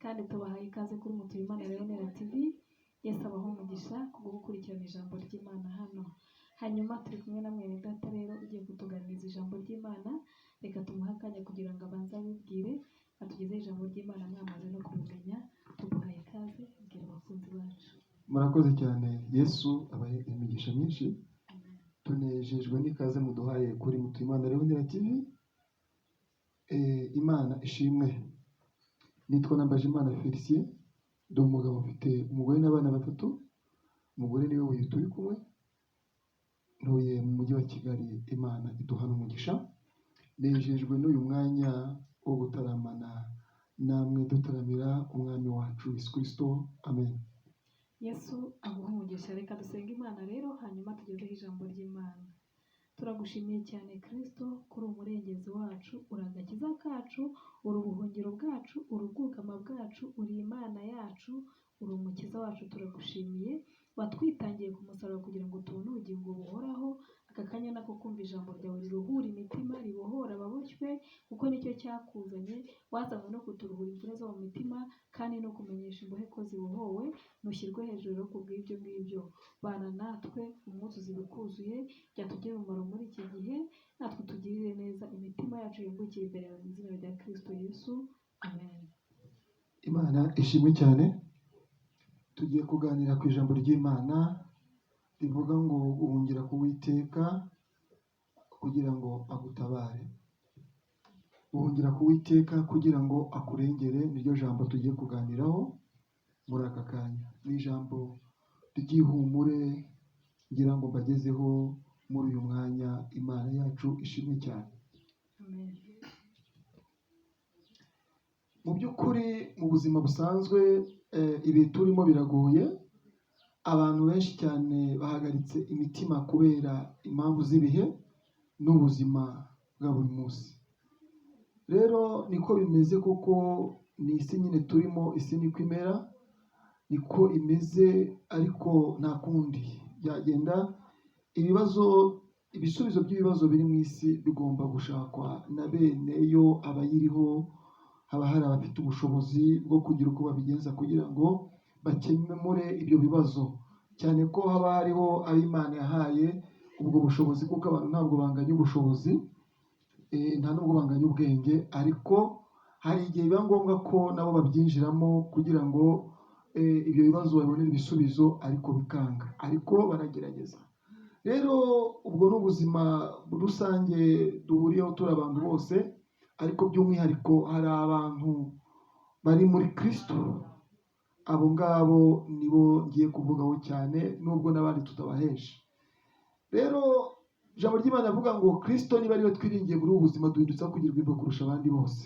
Kandi tubahaye ikaze kuri Mutuyimana Leonera TV. Yesu abahe umugisha kubwo gukurikirana ijambo ry'Imana hano. Hanyuma turi kumwe na mwene data rero ugiye kutuganiriza ijambo ry'Imana. Reka tumuhe akanya kugira ngo abanze abibwire, atugezeho ijambo ry'Imana mwamaze no kubimenya. Tuguhaye ikaze, bwira abakunzi bacu. Murakoze cyane. Yesu abahe imigisha myinshi. Amen. Tunejejwe n'ikaze muduhaye kuri Mutuyimana Leonera TV. Imana ishimwe. Nitwa Nambajimana Felicien, ndi umugabo, mfite umugore n'abana batatu. Umugore niwe uyu turi kumwe. Ntuye mu mujyi wa Kigali. Imana iduhana umugisha. Nejejwe n'uyu mwanya wo gutaramana namwe, dutaramira Umwami wacu Yesu Kristo. Amen. Yesu aguhe umugisha. Reka dusenge Imana rero, hanyuma tugezeho ijambo ry'Imana. Turagushimiye cyane Kristo, kuri umurengezi wacu, uri agakiza kacu, uri ubuhungiro bwacu, uri ubwugama bwacu, uri Imana yacu, uri umukiza wacu. Turagushimiye, watwitangiye ku musaraba kugira ngo tubone ubugingo buhoraho. Aka kanya nako kumva ijambo ryawe riruhura imitima, ribohora ababoshywe, kuko nicyo cyakuzanye. Wazanywe no kuturuhura imvune zo mu mitima kandi no kumenyesha imbohe ko zibohowe. Ntushyirwe hejuru rero kubw'ibyo ngibyo. Bana natwe, umwuzuzi ibikuzuye byatugirira umumaro muri iki gihe, natwe tugirire neza, imitima yacu yungukire imbere yawe, mu izina rya Kristo Yesu, amen. Imana ishimwe cyane. Tugiye kuganira ku ijambo ry'Imana rivuga ngo guhungira ku Witeka kugira ngo agutabare. Guhungira ku Witeka kugira ngo akurengere, niryo jambo tugiye kuganiraho muri aka kanya. Ni ijambo ry'ihumure ngira ngo mbagezeho muri uyu mwanya. Imana yacu ishimwe cyane. Amen. Mu by'ukuri, mu buzima busanzwe, ibihe turimo biragoye. Abantu benshi cyane bahagaritse imitima kubera impamvu z'ibihe n'ubuzima bwa buri munsi. Rero niko bimeze, kuko ni isi nyine turimo, isi niko imera, niko imeze, ariko nta kundi byagenda. Ibibazo, ibisubizo by'ibibazo biri mu isi bigomba gushakwa na bene yo abayiriho. Haba hari abafite ubushobozi bwo kugira uko babigenza kugira ngo bakemure ibyo bibazo, cyane ko haba hariho abo Imana yahaye ubwo bushobozi, kuko abantu ntabwo banganya ubushobozi, nta nubwo banganya ubwenge, ariko hari igihe biba ngombwa ko nabo babyinjiramo kugira ngo ibyo bibazo babibonere ibisubizo, ariko bikanga, ariko baragerageza. Rero ubwo ni ubuzima rusange duhuriyeho turi abantu bose, ariko by'umwihariko hari abantu bari muri Kristo. Abo ngabo nibo ngiye kuvugaho cyane, nubwo n'abandi tutabahesha. Rero ijambo ry'Imana rivuga ngo Kristo niba ariwe twiringiye muri ubu buzima, duhindutse kugirwa impuhwe kurusha abandi bose.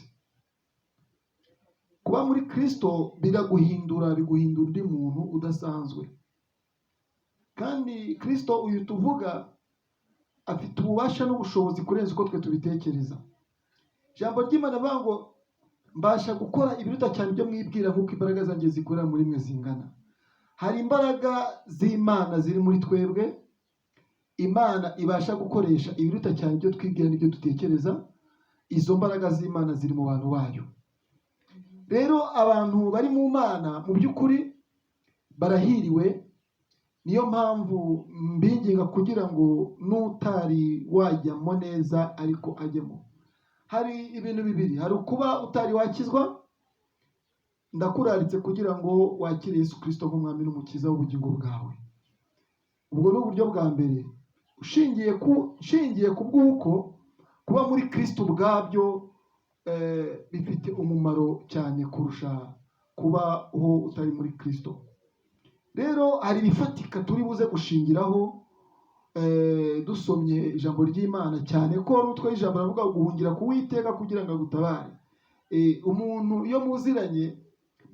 Kuba muri Kristo biraguhindura, biguhindura undi muntu udasanzwe. Kandi Kristo uyu tuvuga afite ububasha n'ubushobozi kurenza uko twe tubitekereza. Ijambo ry'Imana rivuga ngo mbasha gukora ibiruta cyane ibyo mwibwira, nk'uko imbaraga zanjye zikorera muri mwe zingana. Hari imbaraga z'Imana ziri muri twebwe. Imana ibasha gukoresha ibiruta cyane ibyo twibwira n'ibyo dutekereza. Izo mbaraga z'Imana ziri mu bantu bayo. Rero abantu bari mu Mana mu by'ukuri barahiriwe. Niyo mpamvu mbinginga kugira ngo n'utari wajyamo neza ariko ajyemo. Hari ibintu bibiri: hari ukuba utari wakizwa, ndakuraritse kugira ngo wakire Yesu Kirisito nk'Umwami n'Umukiza w'ubugingo bwawe. Ubwo ni uburyo bwa mbere, ushingiye ku bw'uko kuba muri Kirisito ubwabyo bifite umumaro cyane kurusha kuba uwo utari muri Kirisito. Rero hari ibifatika turi buze gushingiraho dusomye ijambo ry'Imana, cyane ko n'utwe ijambo ravuga guhungira ku Witeka kugira ngo agutabare. Umuntu iyo muziranye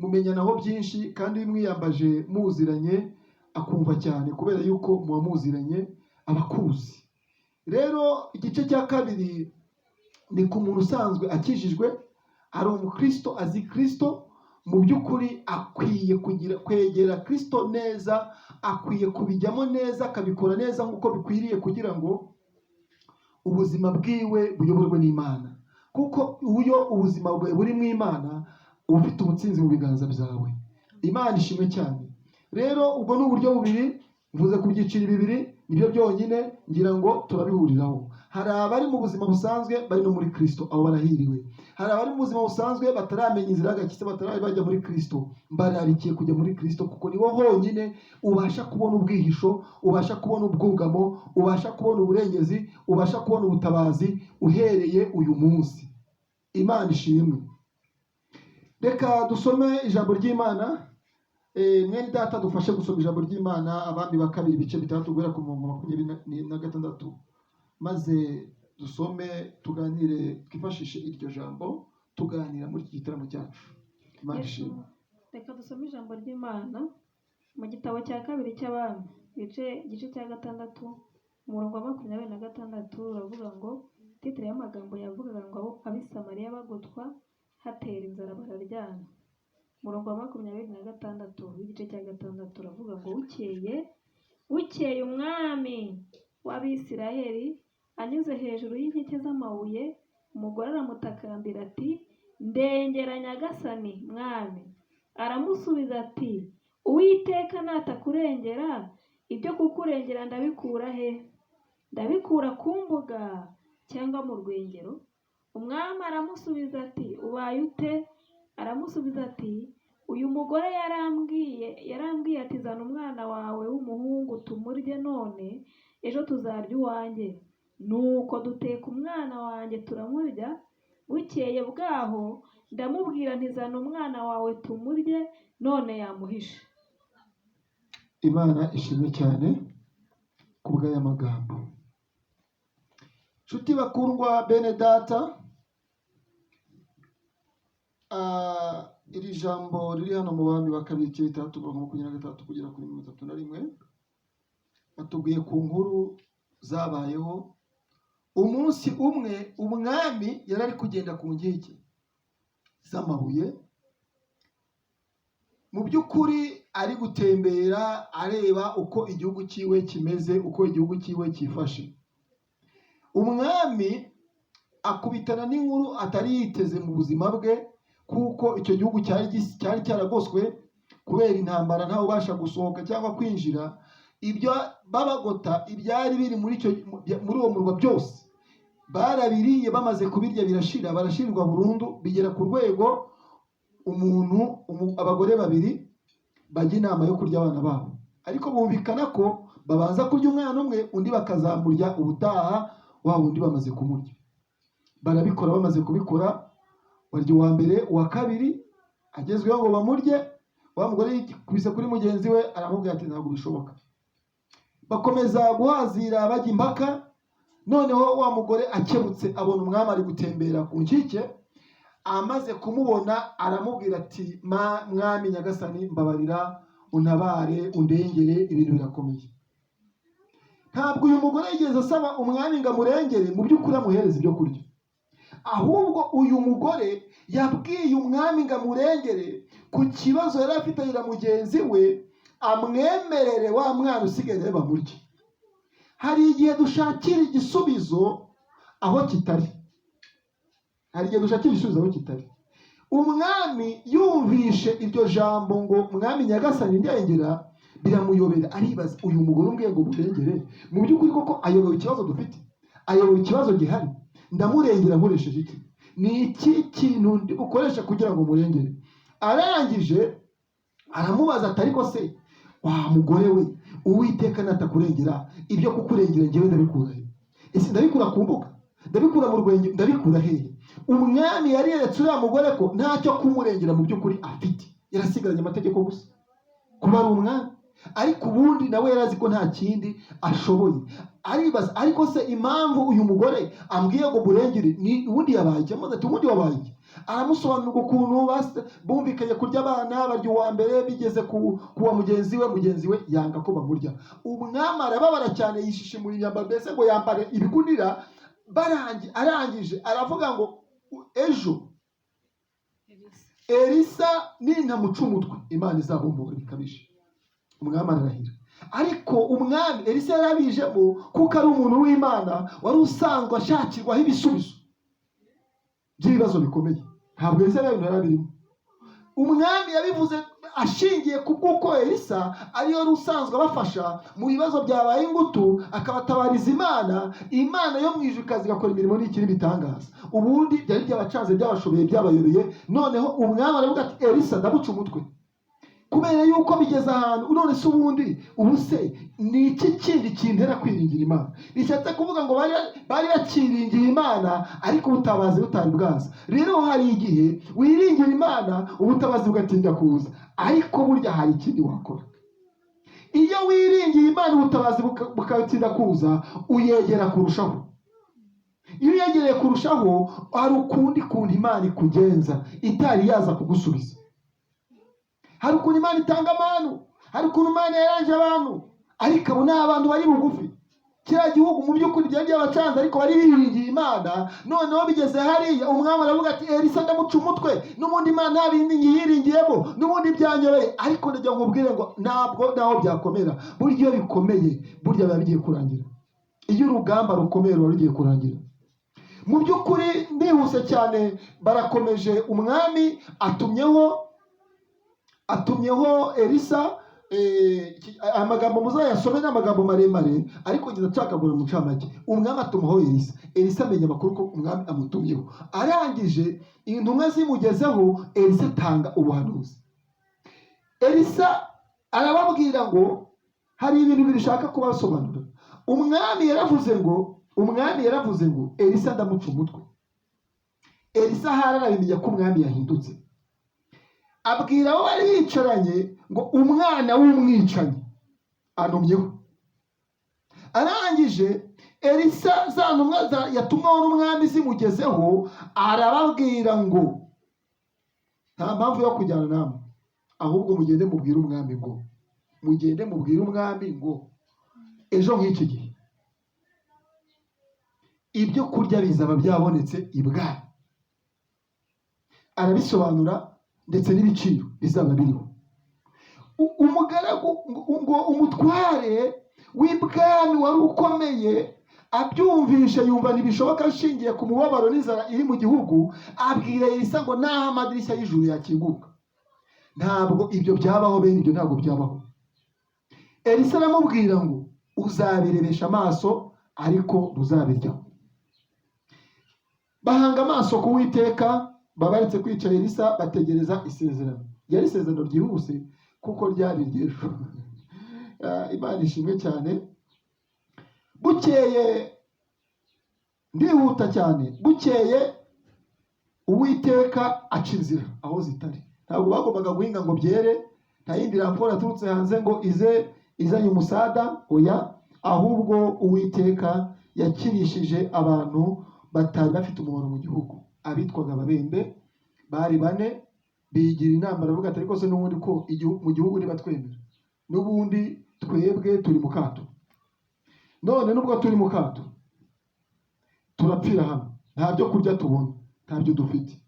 mumenyanaho byinshi, kandi iyo mwiyambaje muziranye akumva cyane, kubera yuko muba muziranye, abakuzi. Rero igice cya kabiri ni ku muntu usanzwe akijijwe, ari umukristo, azi Kristo. Mu by'ukuri akwiye kugira kwegera Kristo neza, akwiye kubijyamo neza, akabikora neza nk'uko bikwiriye, kugira ngo ubuzima bwiwe buyoborwe n'Imana, kuko iyo ubuzima bwawe buri mu Imana Uba ufite ubutsinzi mu biganza byawe. Imana ishimwe cyane. Rero ubwo ni uburyo bubiri mvuze ku byiciro bibiri, nibyo byonyine ngira ngo turabihuriraho. Hari abari mu buzima busanzwe bari no muri Kristo, abo barahiriwe. Hari abari mu buzima busanzwe bataramenya inzira y'agakiza, batari bajya muri Kristo, mbararikiye kujya muri Kristo, kuko niho honyine ubasha kubona ubwihisho, ubasha kubona ubwugamo, ubasha kubona uburengezi, ubasha kubona ubutabazi uhereye uyu munsi. Imana ishimwe. Reka dusome ijambo ry'Imana. Mwene data, dufashe gusoma ijambo ry'Imana, Abami ba Kabiri ibice 6, guhera ku murongo 26, maze dusome, tuganire, twifashishe iryo jambo tuganira muri iki gitaramo cyacu. Imana Yesu, ishimwe. Reka dusome ijambo ry'Imana mu gitabo cya kabiri cy'Abami, igice cya 6, umurongo wa 26, uravuga ngo, titre y'amagambo yavugaga ngo ab'i Samariya bagotwa hatera inzara bararyana. Umurongo wa 26 w'igice cya 6 uravuga ngo: Bukeye umwami w'Abisirayeli anyuze hejuru y'inkike z'amabuye, umugore aramutakambira ati: "Ndengera, nyagasani mwami." Aramusubiza ati: "Uwiteka natakurengera, ibyo kukurengera ndabikura he? Ndabikura ku mbuga cyangwa mu rwengero?" Umwami aramusubiza ati: "Ubaye ute?" Aramusubiza ati: "Uyu mugore yarambwiye ati: 'Zana umwana wawe w'umuhungu tumurye none, ejo tuzarya uwanjye.' Nuko duteka umwana wanjye turamurya. Bukeye bwaho ndamubwira nti: 'Zana umwana wawe tumurye,' none yamuhishe." Imana ishimwe cyane ku bw'aya magambo. Nshuti bakundwa, bene data, iri jambo riri hano mu Bami ba Kabiri ibice 6, umurongo 26 kugera kuri 31, batubwiye ku nkuru zabayeho. Umunsi umwe umwami yari ari kugenda ku nkike z'amabuye, mu by'ukuri ari gutembera areba uko igihugu cyiwe kimeze, uko igihugu cyiwe cyifashe. Umwami akubitana n'inkuru atari yiteze mu buzima bwe, kuko icyo gihugu cyari cyaragoswe kubera intambara, ntawe ubasha gusohoka cyangwa kwinjira. Ibyo babagota, ibyari biri muri uwo murwa byose barabiriye. Bamaze kubirya birashira, barashirirwa burundu, bigera ku rwego abagore babiri bajya inama yo kurya abana babo, ariko bumvikana ko babanza kurya umwana umwe, undi bakazamurya ubutaha, wa wundi bamaze kumurya. Barabikora. Bamaze kubikora, barya uwa mbere. Uwa kabiri agezweho ngo bamurye, wa mugore yikubise kuri mugenzi we, aramubwira ati: "Ntabwo bishoboka." Bakomeza guhazira, bajya impaka. Noneho wa mugore akebutse abona umwami ari gutembera ku nkike. Amaze kumubona aramubwira ati: "Mwami nyagasani, mbabarira, untabare, undengere, ibintu birakomeye." Ntabwo uyu mugore yigeze asaba umwami ngo amurengere mu by'ukuri amuhereze ibyo kurya, ahubwo uyu mugore yabwiye umwami ngo amurengere ku kibazo yari afitanye na mugenzi we, amwemerere wa mwana usigaye nawe bamurye. Hari igihe dushakira igisubizo aho kitari, hari igihe dushakira igisubizo aho kitari. Umwami yumvishe iryo jambo ngo: "Mwami nyagasani, ndengera," biramuyobera. Aribaza: uyu mugore umbwiye ngo murengere, mu by'ukuri koko ayobewe ikibazo dufite, ayobewe ikibazo gihari? Ndamurengera nkoresheje iki? Ni iki kintu ndi bukoresha kugira ngo murengere? Arangije aramubaza ati: "Ariko se wa mugore we, Uwiteka natakurengera, ibyo kukurengera njyewe ndabikura he? Ese ndabikura ku mbuga? Ndabikura mu rwenge? Ndabikura hehe?" Umwami yari yeretse uriya mugore ko ntacyo kumurengera mu by'ukuri afite, yarasigaranye amategeko gusa kuba ari umwami, ariko ubundi nawe yari azi ko nta kindi ashoboye. Aribaza: ariko se impamvu uyu mugore ambwiye ngo murengere, ni ubundi yabaye iki? Amaze ati: "Ubundi wabaye iki?" Aramusobanurira ukuntu bumvikanye kurya abana, barya uwa mbere, bigeze ku wa mugenzi we, mugenzi we yanga ko bamurya. Umwami arababara cyane, yishishimura imyambaro, mbese ngo yambare ibigunira. Arangije aravuga ngo: "Ejo Elisa nintamuca umutwe, Imana izabumbura bikabije." Umwami ararahira. Ariko umwami Elisa yarabijemo, kuko ari umuntu w'Imana wari usanzwe ashakirwaho ibisubizo by'ibibazo bikomeye. Ntabwo Elisa yari ibintu yari abirimo. Umwami yabivuze ashingiye ku bw'uko Elisa ariyo wari usanzwe abafasha mu bibazo byabaye ingutu, akabatabariza Imana. Imana yo mu ijuru ikaza igakora imirimo n'ikiri bitangaza. Ubundi byari byabacanze, byabashobeye, byabayobeye. Noneho umwami aravuga ati: "Elisa ndamuca umutwe," kubera yuko bigeze ahantu. None se ubundi, ubu se ni iki kindi kintera kwiringira Imana? Bishatse kuvuga ngo bari bakiringiye Imana, ariko ubutabazi butari bwaza. Rero hari igihe wiringira Imana, ubutabazi bugatinda kuza, ariko burya hari ikindi wakora. Iyo wiringiye Imana, ubutabazi bukatinda kuza, uyegera kurushaho. Iyo uyegereye kurushaho, hari ukundi kuntu Imana ikugenza itari yaza kugusubiza. Hari ukuntu Imana itanga amanu, hari ukuntu Imana yaranje abantu, ariko abo ni abantu bari bugufi. Kiriya gihugu mu by'ukuri byari byabacanze, ariko bari biringiye Imana. Noneho bigeze hariya, umwami aravuga ati: "Elisa ndamuca umutwe. N'ubundi Imana nta bindi nyiyiringiyemo, n'ubundi byanyoboye." Ariko ndagira ngo nkubwire ngo ntabwo naho byakomera, burya iyo bikomeye, burya biba bigiye kurangira. Iyo urugamba rukomeye, ruba rugiye kurangira. Mu by'ukuri, nihuse cyane, barakomeje. Umwami atumyeho Elisa. Aya magambo muzayasome, ni amagambo maremare, ariko ngeza nshakagura mu ncamake. Umwami atumaho Elisa. Elisa amenya amakuru ko umwami amutumyeho. Arangije, intumwa zimugezeho, Elisa atanga ubuhanuzi. Elisa arababwira ngo hari ibintu bibiri ushaka kubasobanurira. Umwami yaravuze ngo: "Elisa ndamuca umutwe." Elisa ahari arabimenya ko umwami yahindutse. Abwira abo bari bicaranye ngo: "Umwana w'umwicanyi antumyeho." Arangije, Elisa, za ntumwa yatumweho n'umwami zimugezeho, arababwira ngo: "Nta mpamvu yo kujyana namwe, ahubwo mugende mubwire umwami ngo ejo nk'iki gihe ibyo kurya bizaba byabonetse ibwami." Arabisobanura, ndetse n'ibiciro bizaba biriho. Umugaragu ngo umutware w'ibwami wari ukomeye abyumvishe, yumva ntibishoboka, ashingiye ku mubabaro n'inzara iri mu gihugu. Abwira Elisa ngo: "Naho amadirishya y'ijuru yakinguka, ntabwo ibyo byabaho, bene ibyo ntabwo byabaho." Elisa aramubwira ngo: "Uzabirebesha amaso, ariko ntuzabiryaho." Bahanga amaso ku Witeka, babaretse kwica Elisa, bategereza isezerano. Ryari isezerano ryihuse kuko ryari iry'ejo. Imana ishimwe cyane. Bukeye, ndihuta cyane, bukeye Uwiteka aca inzira aho zitari. Ntabwo bagombaga guhinga ngo byere, nta yindi raporo yaturutse hanze ngo ize izanye umusada, oya. Ahubwo Uwiteka yakirishije abantu batari bafite umumaro mu gihugu, abitwaga Ababembe. Bari bane, bigira inama, baravuga ati: "Ariko se n'ubundi ko mu gihugu nibatwemera, n'ubundi twebwe turi mu kato, none nubwo turi mu kato turapfira hano, nta byo kurya tubona, nta byo dufite,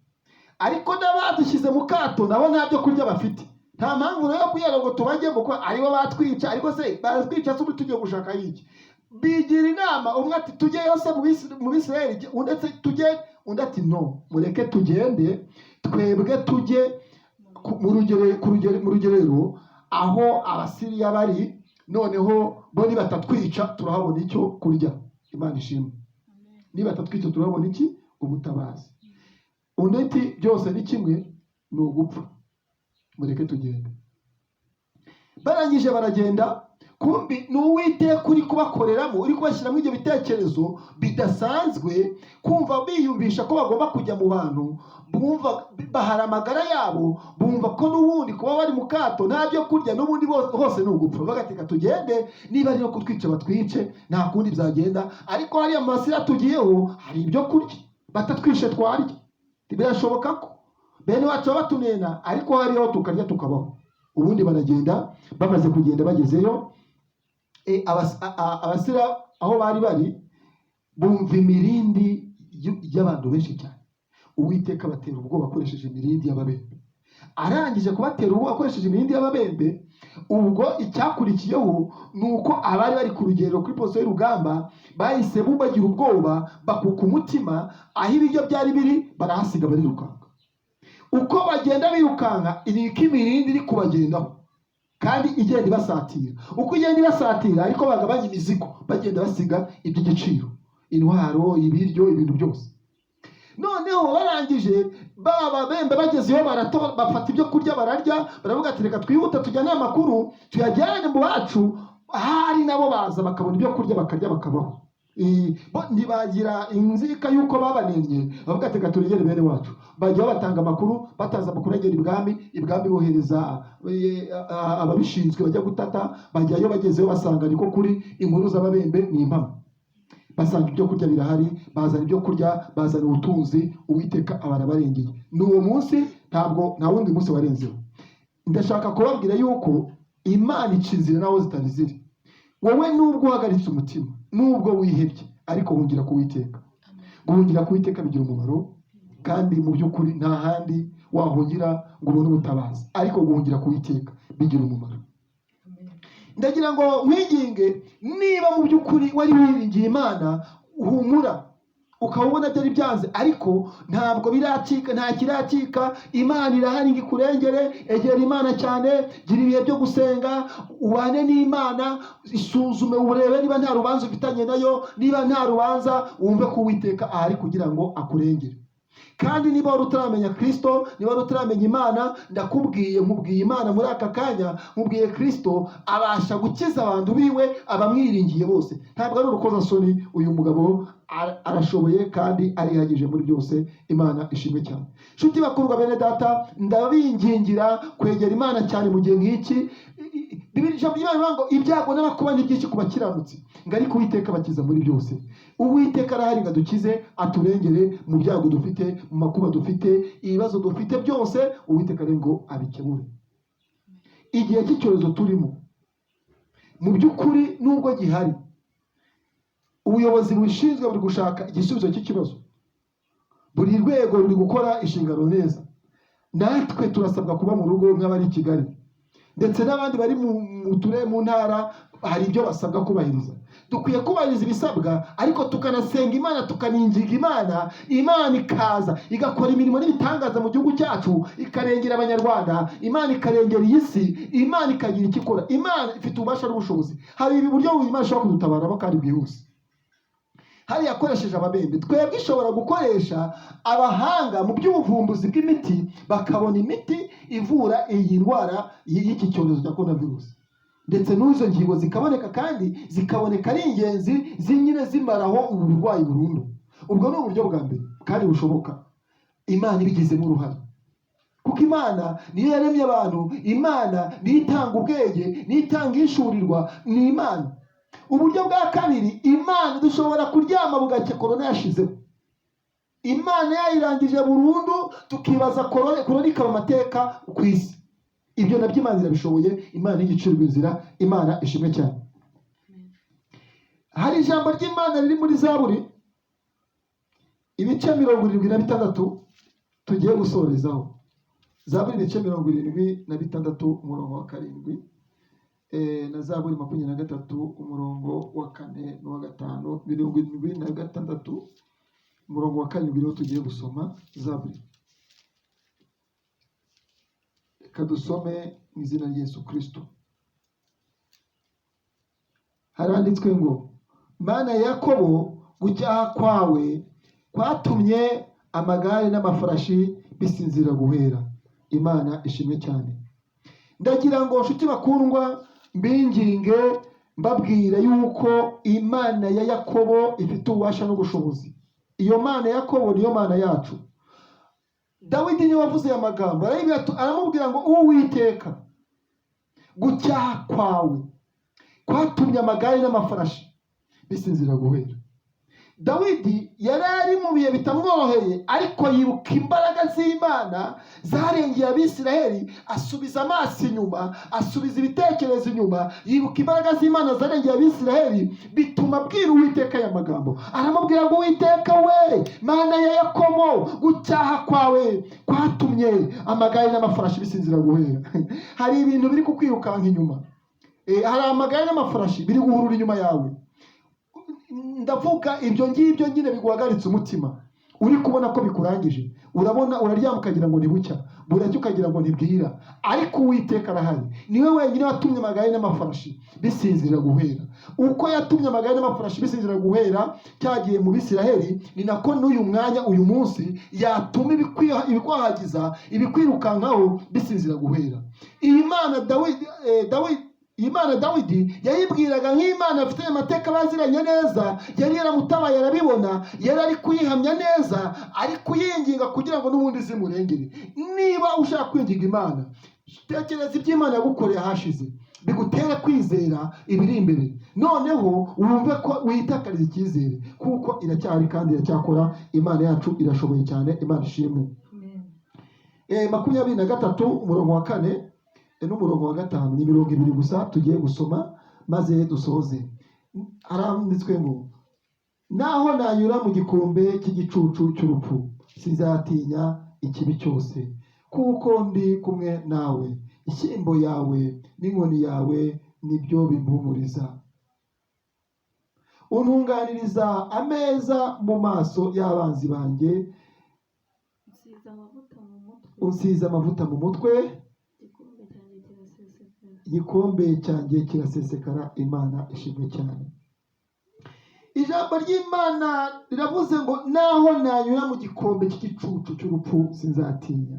ariko n'abadushyize mu kato nabo nta byo kurya bafite. Nta mpamvu rero yo kugira ngo tubajyemo ko aribo batwica. Ariko se baratwica se, ubu tugiye gushaka iki?" Bigira inama, umwe ati: "Tujyeyo se mu Bisirayeli?" Undi ati: "Tujye." Undi ati: "No, mureke tugende, twebwe tujye ku- mu rugere- ku rugere- mu rugerero aho Abasiriya bari, noneho bo nibatatwica turahabona icyo kurya." Imana ishimwe. "Nibatatwica turahabona iki? Ubutabazi." Undi ati: "Byose ni kimwe, ni ugupfa, mureke tugende." Barangije baragenda. Kumbi ni Uwiteka uri kubakoreramo, uri kubashyiramo ibyo bitekerezo bidasanzwe, kumva biyumvisha ko bagomba kujya mu bantu bumva bahara amagara yabo, bumva ko n'ubundi kuba bari mu kato, nta byo kurya, n'ubundi hose ni ugupfa. Bagateka: "Tugende, niba ari no kutwica batwice, nta kundi byagenda, ariko hariya mu Masira tugiyeho hari ibyo kurya, batatwishe twarya. Birashoboka ko bene wacu baba batunena, ariko hariho tukarya tukabaho." Ubundi baragenda. Bamaze kugenda, bagezeyo, Abasira aho bari bari bumva imirindi y'abantu benshi cyane. Uwiteka abatera ubwoba akoresheje imirindi y'Ababembe. Arangije kubatera ubwoba akoresheje imirindi y'Ababembe, ubwo icyakurikiyeho ni uko abari bari ku rugero kuri position y'urugamba bahise bagira ubwoba, bakuka umutima. Aho ibiryo byari biri barahasiga, barirukanka. Uko bagenda birukanka, niko imirindi iri kubagendaho kandi igenda ibasatira. Uko igenda ibasatira, ariko bagabanya imizigo, bagenda basiga iby'igiciro, intwaro, ibiryo, ibintu byose. Noneho barangije, baba bembe bagezeyo, bafata ibyo kurya bararya, baravuga ati: "Reka twihute tujyane amakuru, tuyajyane mu bacu." Ahari nabo baza bakabona ibyo kurya, bakarya, bakabaho. Bo ntibagira inzika y'uko babanennye. Bavuga ati: "Reka turegere bene wacu." Bajya batanga amakuru, batanze amakuru agera ibwami, ibwami bohereza ababishinzwe bajya gutata. Bajyayo, bagezeyo basanga niko kuri, inkuru z'ababembe ni impamo. Basanga ibyo kurya birahari, bazana ibyo kurya, bazana ubutunzi. Uwiteka aba arabarengeye. Ni uwo munsi, ntabwo nta wundi munsi warenzeho. Ndashaka kubabwira yuko Imana ica inzira naho zitari ziri. Wowe nubwo uhagaritse umutima, nubwo wihebye, ariko hungira ku Witeka. Guhungira ku Witeka bigira umumaro, kandi mu by'ukuri nta handi wahungira ngo ubone ubutabazi, ariko guhungira ku Witeka bigira umumaro. Ndagira ngo nkwinginge, niba mu by'ukuri wari wiringiye Imana, humura. Ukaba ubona byari byanze, ariko ntabwo biracika, nta kiracika. Imana irahari ngo ikurengere. Egera Imana cyane, gira ibihe byo gusenga, ubane n'Imana, isuzume urebe niba nta rubanza ufitanye nayo. Niba nta rubanza, wumve ko Uwiteka ahari kugira ngo akurengere. Kandi niba wari utaramenya Kirisito, niba wari utaramenya Imana, ndakubwiye, nkubwiye Imana muri aka kanya, nkubwiye Kirisito, abasha gukiza abantu biwe, abamwiringiye bose. Ntabwo ari urukozasoni. Uyu mugabo arashoboye kandi arihagije muri byose. Imana ishimwe cyane. Nshuti bakundwa, bene data, ndabingingira kwegera Imana cyane mu gihe nk'iki. Bibiliya, ijambo ry'Imana rivuga ngo ibyago n'amakuba ni byinshi ku bakiranutsi, ngo ariko Uwiteka abakiza muri byose. Uwiteka arahari ngo adukize, aturengere mu byago dufite, mu makuba dufite, ibibazo dufite byose. Uwiteka ari ngo abikemure. Igihe cy'icyorezo turimo, mu by'ukuri nubwo gihari, ubuyobozi bubishinzwe buri gushaka igisubizo cy'ikibazo, buri rwego ruri gukora inshingano neza. Natwe turasabwa kuba mu rugo nk'abari i Kigali, ndetse n'abandi bari mu turere, mu ntara, hari ibyo basabwa kubahiriza. Dukwiye kubahiriza ibisabwa, ariko tukanasenga Imana, tukaninginga Imana, Imana ikaza igakora imirimo n'ibitangaza mu gihugu cyacu, ikarengera Abanyarwanda, Imana ikarengera iyi si, Imana ikagira icyo ikora. Imana ifite ububasha n'ubushobozi. Hari uburyo Imana ishobora kudutabaramo kandi bwihuse. Hariya yakoresheje ababembe, twebwe ishobora gukoresha abahanga mu by'ubuvumbuzi bw'imiti, bakabona imiti ivura iyi ndwara y'iki cyorezo cya korona virusi, ndetse n'izo ngingo zikaboneka, kandi zikaboneka ari ingenzi, zinyine zimaraho ubu burwayi burundu. Ubwo ni uburyo bwa mbere kandi bushoboka, Imana ibigizemo uruhare, kuko Imana niyo yaremye abantu, Imana niyo itanga ubwenge, niyo itanga ishurirwa, ni Imana. Uburyo bwa kabiri, Imana dushobora kuryama bugacya korona yashizeho, Imana yayirangije burundu, tukibaza korona, korona ikaba amateka ku isi. Ibyo nabyo Imana irabishoboye. Imana igicirwa inzira. Imana ishimwe cyane. Hari ijambo ry'Imana riri muri Zaburi ibice 76 tugiye gusorezaho. Zaburi ibice 76, umurongo wa 7, na Zaburi 23, umurongo wa 4 n'uwa 5. 76, umurongo wa 7 niwo tugiye gusoma. Zaburi, reka dusome mu izina rya Yesu Kristo. Haranditswe ngo: "Mana ya Yakobo, gucyaha kwawe kwatumye amagare n'amafarashi bisinzira guhera." Imana ishimwe cyane. Ndagira ngo, nshuti bakundwa, mbinginge, mbabwira yuko Imana ya Yakobo ifite ububasha n'ubushobozi. Iyo Mana ya Yakobo niyo Mana yacu. Dawidi niwe wavuze aya magambo, aramubwira ngo: "Uwiteka, gucyaha kwawe kwatumye amagare n'amafarashi bisinzira guhera." Dawidi yari ari mu bihe bitamworoheye, ariko yibuka imbaraga z'Imana zarengeye Abisiraheli, asubiza amaso inyuma, asubiza ibitekerezo inyuma, yibuka imbaraga z'Imana zarengeye Abisiraheli, bituma abwira Uwiteka aya magambo. Aramubwira ngo: "Uwiteka we, Mana ya Yakobo, gucyaha kwawe kwatumye amagare n'amafarashi bisinzira guhera." Hari ibintu biri kukwirukanka inyuma. Hari amagare n'amafarashi biri guhurura inyuma yawe. Ndavuga ibyo ngibyo nyine biguhagaritse umutima. Uri kubona ko bikurangije, urabona uraryama ukagira ngo ntibucya, buracya ukagira ngo ntibwira, ariko Uwiteka arahari. Niwe wenyine watumye amagare n'amafarashi bisinzira guhera. Uko yatumye amagare n'amafarashi bisinzira guhera cyagiye mu Bisiraheli, ni nako n'uyu mwanya, uyu munsi, yatuma ibikwahagiza, ibikwirukankaho bisinzira guhera. Iyi Mana Dawidi, Dawidi, iyi Mana Dawidi yayibwiraga nk'Imana afite amateka baziranye neza, yari yaramutabaye arabibona, yari ari kuyihamya neza, ari kuyinginga kugira ngo n'ubundi zimurengere. Niba ushaka kwinginga Imana, tekereza ibyo Imana yagukoreye ahashize, bigutere kwizera ibiri imbere, noneho wumve ko witakariza icyizere, kuko iracyahari kandi iracyakora. Imana yacu irashoboye cyane, Imana ishimwe. Amen. 23 umurongo wa 4 n'umurongo wa 5, ni imirongo ibiri gusa tugiye gusoma maze dusoze. Haranditswe ngo: "Naho nanyura mu gikombe cy'igicucu cy'urupfu, sinzatinya ikibi cyose, kuko ndi kumwe nawe. Inshyimbo yawe n'inkoni yawe nibyo bimpumuriza. Untunganiriza ameza mu maso y'abanzi banjye." Usize amavuta mu mutwe. Unsize amavuta mu mutwe. Igikombe cyanjye kirasesekara. Igikombe cyanjye kirasesekara. Imana ishimwe cyane. Ijambo ry'Imana riravuze ngo: "Naho nanyura mu gikombe cy'igicucu cy'urupfu, sinzatinya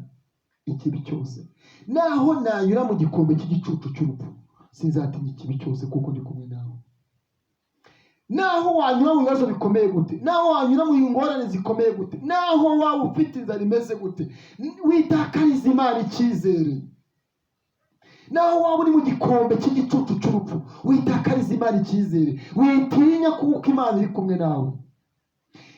ikibi cyose." Naho nanyura mu gikombe cy'igicucu cy'urupfu, sinzatinya ikibi cyose, kuko ndi kumwe nawe. Naho wanyura mu bibazo bikomeye gute, naho wanyura mu ngorane zikomeye gute, naho waba ufite inzara imeze gute, witakariza Imana icyizere. Naho waba uri mu gikombe cy'igicucu cy'urupfu, witakariza Imana icyizere, witinya, kuko Imana iri kumwe nawe.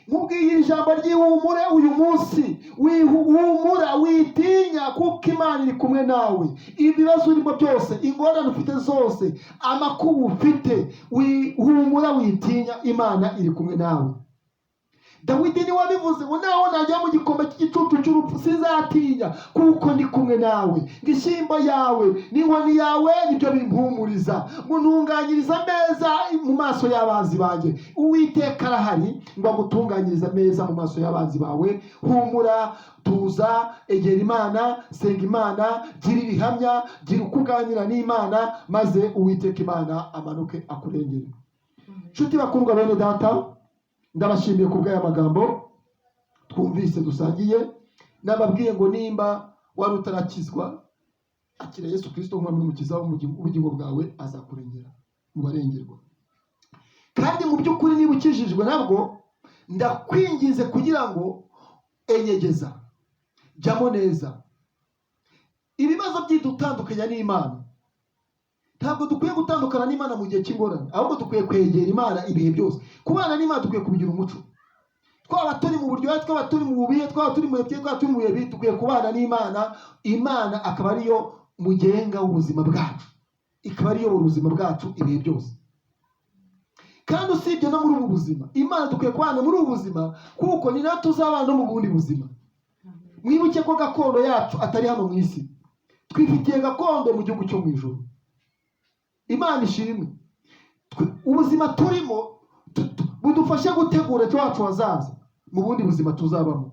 Nkubwiye iri jambo ry'ihumure uyu munsi: wihumura, witinya, kuko Imana iri kumwe nawe. Ibibazo urimo byose, ingorane ufite zose, amakuba ufite, wihumura, witinya, Imana iri kumwe nawe. Dawidi niwe wabivuze ngo: "Naho najya mu gikombe cy'igicucu cy'urupfu, sinzatinya, kuko ndi kumwe nawe. Ngo inshyimbo yawe n'inkoni yawe nibyo bimpumuriza." Ngo ntunganyiriza ameza mu maso y'abanzi banjye. Uwiteka arahari ngo agutunganyirize ameza mu maso y'abanzi bawe. Humura, tuza, egera Imana, senga Imana, gira ibihamya, gira uko uganira n'Imana, maze Uwiteka Imana amanuke akurengere. Nshuti bakundwa, bene data, ndabashimiye ku bw'aya magambo twumvise dusangiye. Nababwiye ngo nimba wari utarakizwa, akira Yesu Kirisito nk'Umwami n'Umukiza w'ubugingo bwawe, azakurengera mu barengerwa. Kandi mu by'ukuri niba ukijijwe nabwo, ndakwinginze kugira ngo enyegeza, jyamo neza. Ibibazo byidutandukanya n'Imana. Ntabwo dukwiye gutandukana n'Imana mu gihe cy'ingorane, ahubwo dukwiye kwegera Imana ibihe byose. Kubana n'Imana dukwiye kubigira umuco. Twaba turi mu buryohe, twaba turi mu bubihe, twaba turi mu bihe byiza, twaba turi mu bihe bibi, dukwiye kubana n'Imana. Imana akaba ariyo mugenga w'ubuzima bwacu, ikaba ariyo ubuzima bwacu ibihe byose. Kandi usibye no muri ubu buzima, Imana dukwiye kubana muri ubu buzima, kuko ni nayo tuzabana no mu bundi buzima. Mwibuke ko gakondo yacu atari hano mu isi, twifitiye gakondo mu gihugu cyo mu ijuru. Imana ishimwe. Ubuzima turimo budufashe gutegura ejo hacu hazaza mu bundi buzima tuzabamo.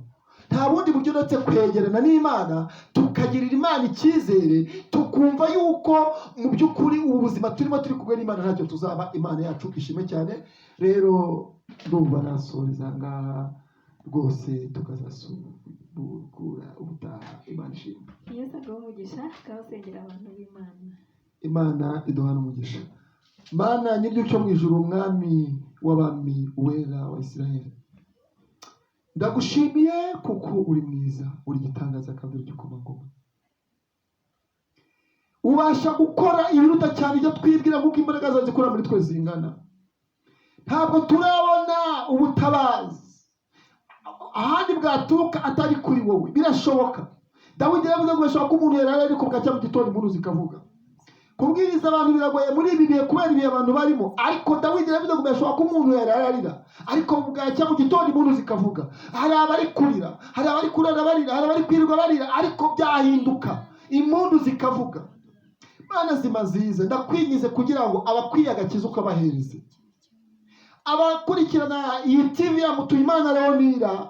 Nta bundi buryo uretse kwegerana n'Imana, tukagirira Imana icyizere, tukumva yuko mu by'ukuri ubu buzima turimo turi kumwe n'Imana ntacyo tuzaba. Imana yacu ishimwe cyane. Rero ndumva nasoreza aha ngaha rwose, tukazasubukura ubutaha. Imana ishimwe. Yesu aguhe umugisha, akabasengera abantu b'Imana. Imana iduhana umugisha. Mana nyir'icyo cyo mu ijuru, Umwami w'abami, Uwera wa Isiraheli, ndagushimiye kuko uri mwiza, uri igitangaza kandi uri igikomangoma. Ubasha gukora ibiruta cyane ibyo twibwira, kuko imbaraga zawe zikora muri twe zingana. Ntabwo turabona ubutabazi ahandi bwaturuka atari kuri wowe. Birashoboka, Dawidi yaravuze ngo birashoboka ko umuntu yarara ariko bwacya mu gitondo impundu zikavuga. Kubwiriza abantu biragoye muri ibi bihe kubera ibihe abantu barimo, ariko Dawidi yaravuze ngo birashoboka ko umuntu yararira ariko bwacya mu gitondo impundu zikavuga. Hari abari kurira, hari abari kurara barira, hari abari kwirirwa barira, ariko byahinduka impundu zikavuga. Mana zima nziza, ndakwingize kugira ngo abakwiye agakiza ukabahereze. Abakurikirana iyi TV ya Mutuyimana Leonira.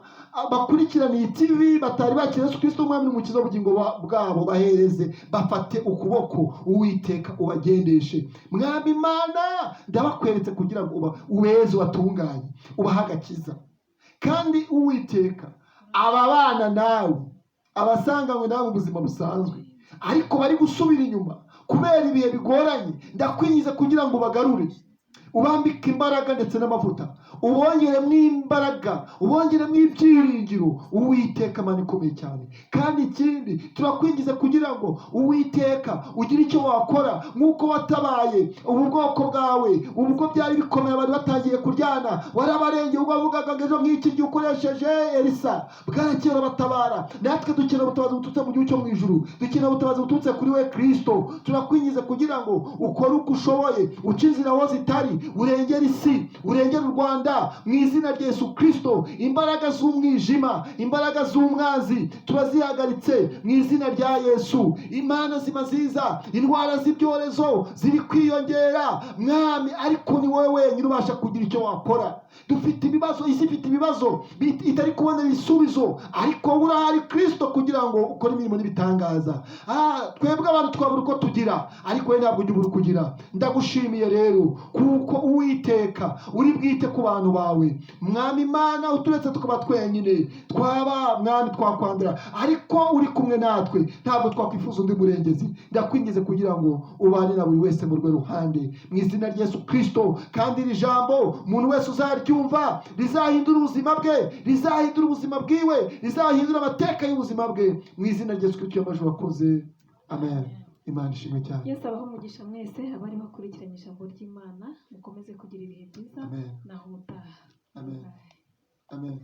Bakurikirana iyi TV batari bakira Yesu Kristo umwami n'umukiza w'ubugingo bwabo, bahereze bafate ukuboko, Uwiteka, ubagendeshe. Mwami Imana, ndabakweretse kugira ngo ubeze, ubatunganye, ubahe agakiza. Kandi Uwiteka, ababana nawe, abasanganywe nawe mu buzima busanzwe ariko bari gusubira inyuma kubera ibihe bigoranye, ndakwinginze kugira ngo bagarure, ubambike imbaraga ndetse n'amavuta, ubongeremo imbaraga, ubongeremo ibyiringiro, Uwiteka Mana ikomeye cyane. Kandi ikindi, turakwinginze kugira ngo, Uwiteka, ugire icyo wakora nk'uko watabaye ubu bwoko bwawe ubwo byari bikomeye, abantu batangiye kuryana, warabarengeye ubwo wavugaga ngo ejo nk'iki gihe ukoresheje Elisa, bwarakera batabara. Natwe dukeneye ubutabazi buturutse mu gihugu cyo mu ijuru, dukeneye ubutabazi buturutse kuri we Kristo. Turakwinginze kugira ngo ukore uko ushoboye, uce inzira aho zitari, urengere isi, urengere u Rwanda mu izina rya Yesu Kristo. Imbaraga z'umwijima, imbaraga z'umwanzi, turazihagaritse mu izina rya Yesu. Imana ziba ziza, indwara z'ibyorezo ziri kwiyongera, Mwami, ariko ni wowe wenyine ubasha kugira icyo wakora. Dufite ibibazo, isi ifite ibibazo itari kubonera ibisubizo, ariko wowe urahari Kristo kugira ngo ukore imirimo n'ibitangaza. Twebwe abantu twabura uko tugira, ariko wowe ntabwo ujya ubura uko ugira. Ndagushimiye rero kuko, Uwiteka, uri bwite ku bantu bawe. Mwami Imana, uturetse tukaba twenyine, twaba, Mwami, twakwandura, ariko uri kumwe natwe, ntabwo twakwifuza undi murengezi. Ndakwinginze kugira ngo ubane na buri wese mu rwe ruhande mu izina rya Yesu Kristo. Kandi iri jambo umuntu wese uzaryumva rizahindura ubuzima bwe, rizahindura ubuzima bwiwe, rizahindura amateka y'ubuzima bwe mu izina rya Yesu Kristo y'amajwi. Wakoze, amen. Imana ishimwe cyane. Yesu abahe umugisha mwese abari bakurikiranye ijambo ry'Imana. Mukomeze kugira ibihe byiza. Amen. Naho ubutaha. Amen. Bye. Amen.